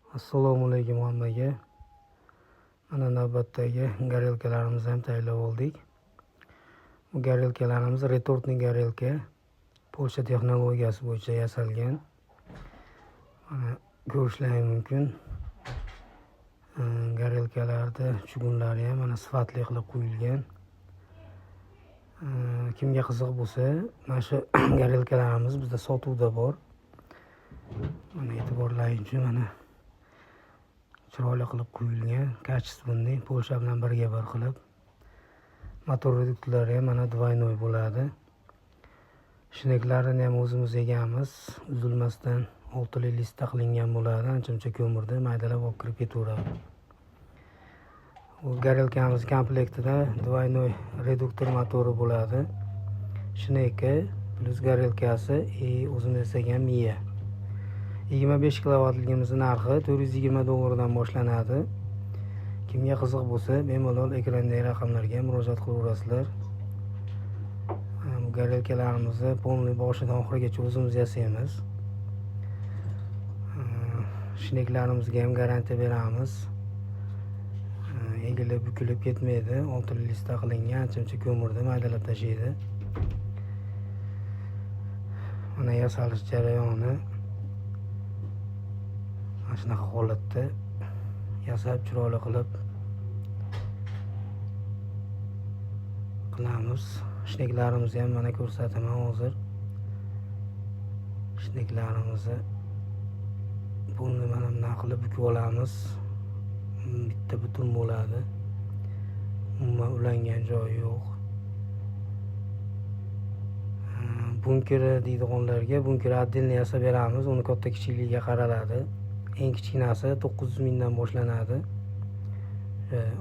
Assalomu alaykum hammaga. Mana navbatdagi горелка larimizni ham tayyorlab oldik. Bu горелка larimiz реторт ный горелка. Polsha texnologiyasi bo'yicha yasalgan. Mana ko'rishlaring mumkin. Горелка larda чугун lari ham mana sifatli qilib quyilgan. Kimga qiziq bo'lsa, mana shu горелка larimiz bizda sotuvda bor. Mana e'tiborlaring uchun mana chiroyli qilib quyilgan, качественный, Polsha bilan birga bir qilib. Motor reduktorlari ham mana двойной bo'ladi. Shneklarini ham o'zimiz egamiz. Uzilmasdan oltili lista qilingan bo'ladi. Ancha-muncha ko'mirda maydalab olib kirib ketaveradi. Bu горелка miz komplektida двойной reduktor motori bo'ladi. Shneki плюс горелка si и o'zimiz yasagan miya. 25 kilovatligimizni narxi 420 dollardan boshlanadi. Kimga qiziq bo'lsa, bemalol ekrandagi raqamlarga murojaat qilaverasizlar. Bu горелка larimizni полный boshidan oxirigacha o'zimiz yasaymiz. Shneklarimizga ham garantiya beramiz. Egilib, bukilib ketmaydi. Oltili lista qilingan, ancha-muncha ko'mirda maydalab tashlaydi. Mana yasalish jarayoni mana shunaqa holatda yasab, chiroyli qilib qilamiz. Shneklarimizni ham mana ko'rsataman hozir. Shneklarimizni buni mana bunaqa qilib bukib olamiz. Bitta butun bo'ladi. Umuman ulangan joyi yo'q. Bunkeri deydiganlarga bunker отдельно yasab beramiz. Uni katta kichikligiga qaraladi. Eng kichkinasi 900 mingdan boshlanadi.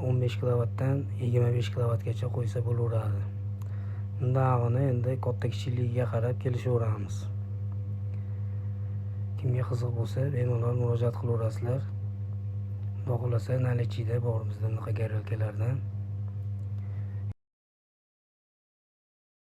15 kilovatdan 25 kilovatgacha qo'ysa bo'laveradi. Undag'ini endi katta kichikligiga qarab kelishaveramiz. Kimga qiziq bo'lsa, bemalol murojaat qilaverasizlar. Xudo xohlasa, наличие da bor bizda bunaqa горелка lardan.